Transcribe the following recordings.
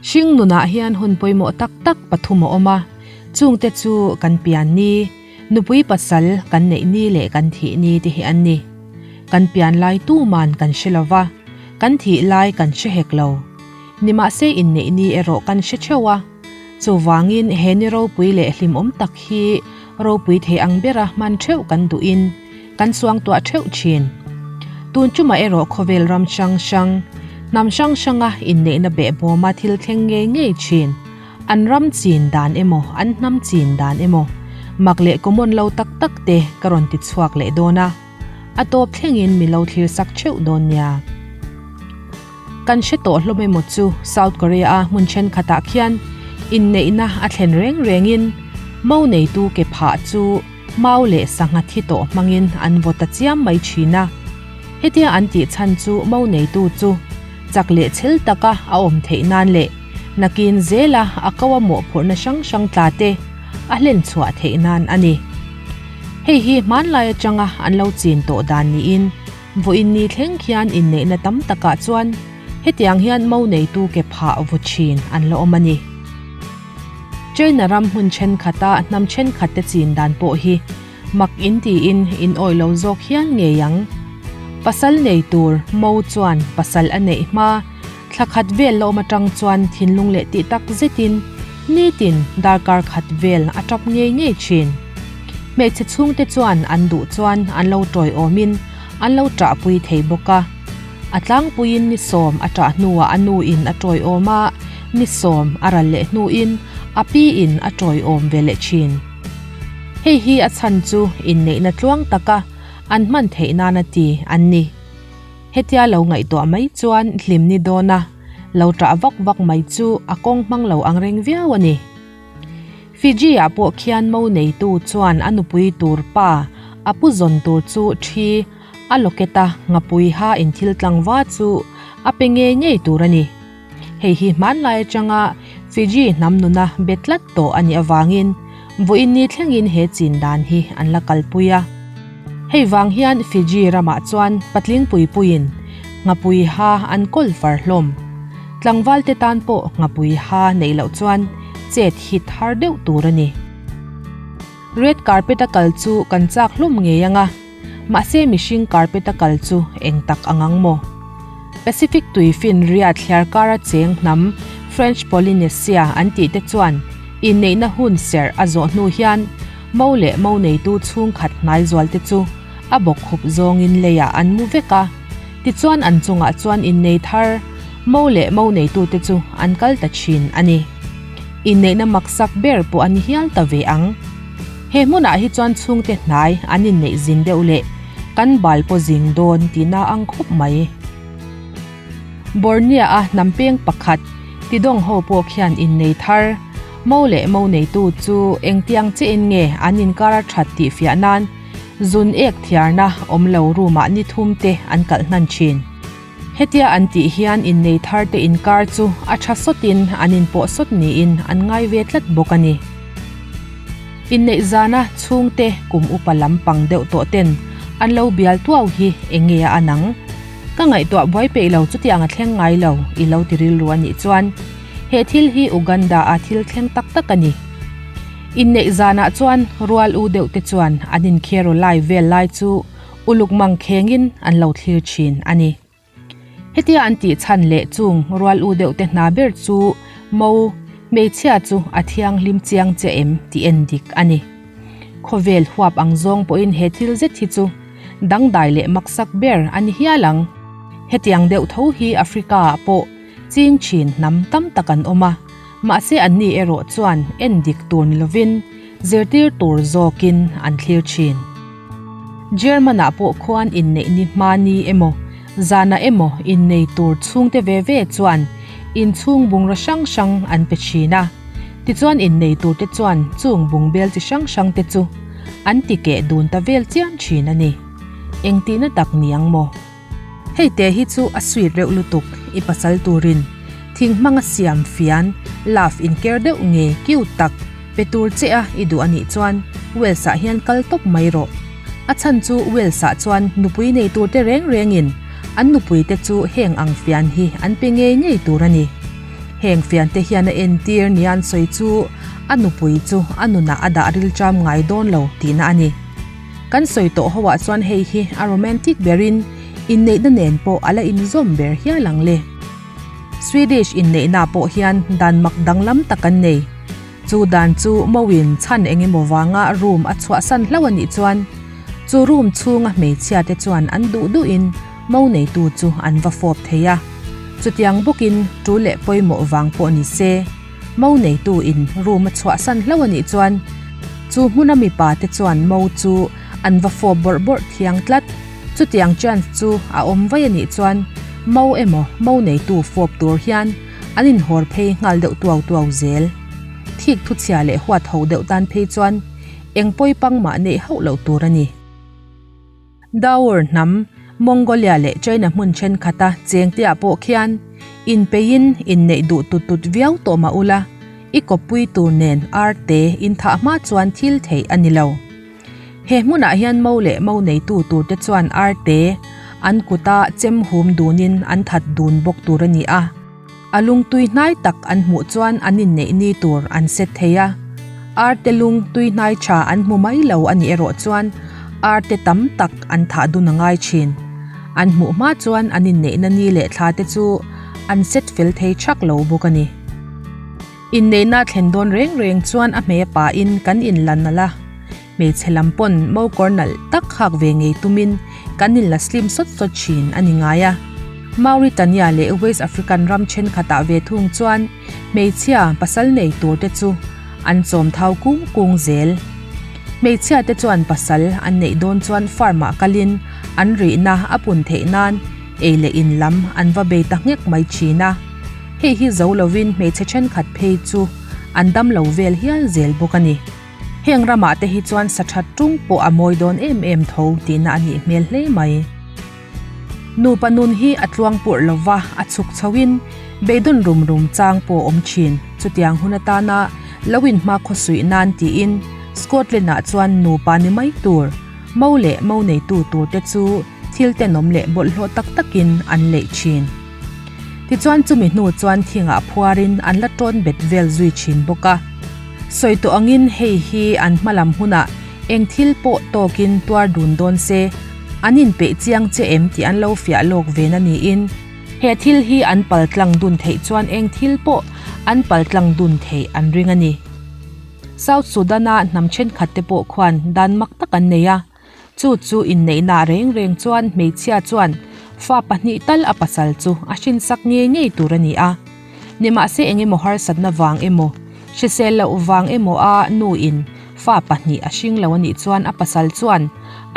Hring nunah hian hun pawimawh tak tak pathum a awm a, chungte chu kan pian ni, nupui pasal kan neih ni leh kan thih ni te hi an ni. Kan pian lai tuman kan hre lo va, kan thih lai kan hre hek lo. Nimahse inneih ni erawh kan hre theuh a, chuvangin he ni ropui leh hlimawm tak hi ropui thei ang bera hman theuh kan duhin kan suangtuah theuh thin. Tun chumah erawh khawvel ram hrang hrang, hnam hrang hranga inneihna behbawma thil thleng ngei ngei thin, an ram chin dan emaw an hnam chin dan emaw mak leh common lo tak tak te ka rawn ti chhuak leh dawn a, a tawp thlengin mi lo thlir sak theuh dawn nia. Kan hre tawh hlawm emaw chu South Korea a hmun thenkhatah khian inneihna a thlen reng rengin mo neitu ke phah chu Mau leh sangha thi tawh hmangin an vaw ta chiam mai thin a. Hetia an tih chhan chu mo neitu chu chak leh chhel taka a awm theih nan leh nakin zela a ko a mawhphurhna hrang hrang tla te a hlen chhuah theih nan a ni. Hei hi hmanlai atanga an lo chin tawh dan niin vawiin ni thleng khian inneihna tam takah chuan hetiang hian mo neitu ke phah vaw thin an la awm a ni. China ram hmun thenkhat a hnam thenkhat te chin dan pawh hi mak in tiin in awih lo zawk hial ngei ang. Pasal nei tur Mo chuan pasal a neih hma thla khat vel la awm atang chuan thinlung leh tih tak zetin nitin darkar khat vel a tap ngei ngei thin. Hmeichhe chhungte chuan an duh chuan an lo tawiawmin an lo tahpui thei bawk a. A tlangpuiin ni sawm a ṭah hnuah a nuin a ṭawiawm a, ni sawm a ral leh hnuin a piin a ṭawiawm ve leh ṭhin. Hei hi a chhan chu inneihna tluang taka an hman theih nana ti an ni. Hetia lo ngaihtuah mai chuan hlim ni dawna lo ṭah vak vak mai chu a kawng hmang lo ang reng viau a ni. Fiji-ah pawh khian mo neitu chuan a nupui tur pa a pu zawn tur chu ṭhi A locket a ngapui ha in thil tlangva chu a pe ngei ngei tur a ni. Hei hi hmanlai atanga Fiji hnam nuna be tlat tawh a nih avangin vawiin ni thlengin he chin dan hi an la kalpui a. Hei vang hian Fiji ramah chuan patling puipuiin ngapui ha an kawl far hlawm. Tlangval te tan pawh ngapui ha neih loh chuan chet hit har deuh tur a ni. Red carpet a kal chu kan chak hlawm ngei ang a. Mahse mihring carpet a kal chu eng tak ang ang maw? Pacific tuifin ria thliar kara cheng hnam French Polynesia an tih te chuan inneihna hun serh a zawh hnu hian mo leh mo neitu chhungkhat hnai zual te chu a bawk khup zawngin leiah an mu vek a. Tichuan an chungah chuan innei thar mo leh mo neitu te chu an kal ta thin a ni. Inneihna maksak ber pawh a ni hial ta ve ang. He hmunah hi chuan chhungte hnai an inneih zin deuh leh kan bal pawh zing dawn tihna ang khawp mai. Borneo a hnam peng pakhat Tidong ho pawh khian innei thar, mo leh mo neitu chu engtiang chiahin nge an inkar a that tih fiah nan zun ek thiarna awm lo room ah ni thum te an kalh hnan thin. Hetia an tih hian innei thar te inkar chu a tha sawtin an inpawh sawt niin an ngai ve tlat bawk a ni. Inneih zana chhungte kum upa lam pang deuh tawh ten an lo bial tuau hi eng nge a an ang? Ka ngaihtuah buai peih lo chutiang a thleng ngai lo i lo ti rilru a nih chuan he thil hi Uganda a thil thleng tak tak a ni. Inneih zanah chuan rual u deuh te chuan an inkhero lai vel lai chu Uluk mang khengin an lo thlir thin a ni. Hetia an tih chhan leh chung rual u deuh te hna ber chu Mo, hmeichhia chu a thianghlim chiang che em tih en dik a ni. Khawvel huap ang zawng pawhin he thil zet hi chu dangdai leh maksak ber a ni hial ang. Hetiang deuh tho hi Africa ah pawh ching thin hnam tam tak an awm a, mahse anni erawh chuan en dik tur ni lovin zirtir tur zawkin an thlir thin. German-ah pawh khuan inneih ni hma ni emaw, zanah emaw innei tur chhungte ve ve chuan inchhung bungraw hrang hrang an pe thin a. Tichuan innei turte chuan chung bungbel chi hrang hrangte chu an ti keh dun ta vel chiam thin a ni. Engtihna tak ni ang maw? Hei te hi chu a sweet reuh lutuk i pasal turin thing hmanga siam fian love in ker deuh nge cute tak pe tur che a i duh anih chuan Wales ah hian kal tawp mai rawh. A chhan chu Wales ah chuan nupui nei tur te reng rengin an nupui te chu heng ang fian hi an pe ngei ngei tur a ni. Heng fiante hian a entir nia an sawi chu a nupui chu a nunah a dah rilṭam ngai dawn lo tihna a ni. Kan sawi tawh ho ah chuan hei hi a romantic berin inneihna nen pawh a la inzawm ber hial ang le. Swedish inneihna pawh hian dan mak danglam tak an nei. Chu dan chu Moin chhan eng emaw vanga room a chhuahsan hlauh a nih chuan chu room chhunga hmeichhia te chuan an duh duhin Mo neitu chu an va fawp thei a. Chutiang bawkin tul leh pawimawh vang pawh ni se, Mo neitu in room a chhuahsan hlauh a nih chuan chu hmuna mipa te chuan Mo chu an va fawp bawrh bawrh thiang tlat. Chutiang chance chu a awm vai a nih chuan Mo emaw Mo neitu fawp tur hian an inhawr phei nghal deuh tuau tuau zel. Thik thuchhia leh huat ho deuh tan phei chuan eng pawi pang mah neih hauh loh tur a ni. Daur hnam, Mongolia leh China hmun thenkhat a chengte ah pawh khian inpeiin inneih duh tut tut viau tawh mah ula, i kawppui tur nen arte inthah hma chuan thil theih a ni lo. He hmunah hian mo leh mo neitu turte chuan arte an kuta chem hum dunin an that dun bawk tur a ni a. A lungtui hnai tak an hmuh chuan an inneih ni tur an set thei a. Arte lung tui hnai tha an hmu mai lo a nih erawh chuan arte tam tak an thah dun a ngai thin. An hmuh hma chuan an inneihna ni leh thla te chu an set fel thei thak lo bawk a ni. Inneihna thlen dawn reng reng chuan a hmei a pain kan inla nalh a, hmeichhe lam pawn mokawr nalh tak hak ve ngei tumin kan inla slim sawt sawt thin a ni ngai a. Mauritania leh West African ram thenkhatah ve thung chuan hmeichhia pasal nei tur te chu an chawm thau kung kung zel. Hmeichhia te chuan pasal an neih dawn chuan farm ah kalin an rihna a pun theih nan ei leh in lam an va bei ta nghek mai thin a. Hei hi zo lovin hmeichhe thenkhat phei chu an dam lo vel hial zel bawk a ni. Heng ramah te hi chuan sa that tung pawh a mawi dawn em em tho tihna a nih hmel hle mai. Nupa nun hi a tluang purh lova a chhuk chhoin beidawn rum rum chang pawh a awm thin. Chutiang hun atana lo inhma khawsuih nan tiin Scotland-ah chuan nupa ni mai tur mo leh mo neitu turte chu thil tenawm leh bawlhhlawh tak takin an leih thin. Tichuan chumi hnu chuan thingah phuarin an la tawn bet vel zui thin bawk a. Sawi tawh angin hei hi an hma lam hunah eng thil pawh tawkin tuar dun dawn se, an inpeih chiang che em tih an lo fiah lawk ve na niin, he thil hi an paltlang dun theih chuan eng thil pawh an paltlang dun theih an ring a ni. South Sudan-a hnam thenkhat te pawh khuan dan mak tak an nei a. Chu chu inneihna reng reng chuan hmeichhia chuan fa pahnih tal a pasal chu a hrinsak ngei ngei tur a ni a. Nimahse engemaw harsatna vang emaw, hrisel loh vang emaw a nuin fa pahnih a hring lo a nih chuan a pasal chuan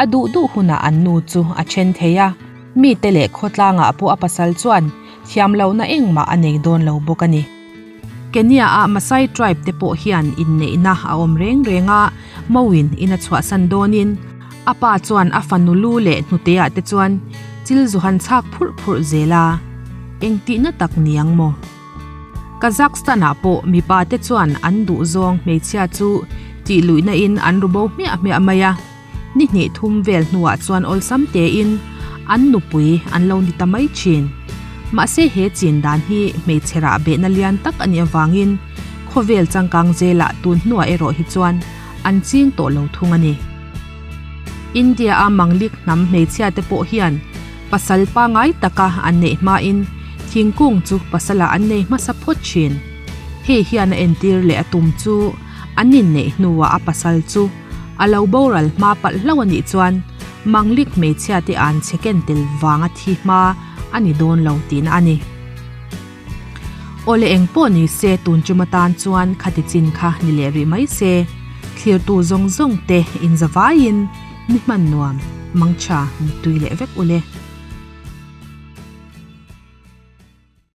a duh duh hunah an nu chu a then thei a. Mite leh khawtlangah pawh a pasal chuan thiam lohna engmah a nei dawn lo bawk a ni. Kenya-a Masai tribe te pawh hian inneihna a awm reng reng a, Mawin in a chhuahsan dawnin a pa chuan a fanu lu leh hnuteah te chuan chil zu han chhak phurh phurh zel a, engtihna tak ni ang maw? Kazakhstan-ah pawh mipa te chuan an duhzawng hmeichhia chu tih luihna in an ru bo hmiah hmiah mai a. Ni hnih thum vel hnuah chuan awlsam tein an nupui an lo ni ta mai thin. Mahse he chin dan hi hmeichhe rah behna lian tak a nih avangin khawvel changkang zelah tun hnuah erawh hi chuan an ching tawh lo thung a ni. India-a Manglik hnam hmeichhia te pawh hian pasal pangai taka an neih hmain thingkung chu pasalah an nei hmasa phawt thin. Hei hian a entir leh a tum chu an inneih hnuah a pasal chu A lo boral hma palh hlauh a nih chuan Manglik hmeichhia te an chhe ken tel vanga thi hma a ni dawn lo tihna a ni. Awle eng pawh ni se tun tum atan chuan khati chin kha ni leh rih mai se, thlirtu zawng zawng te inzavaiin ni hman nuam, mangtha, muttui leh vek ule.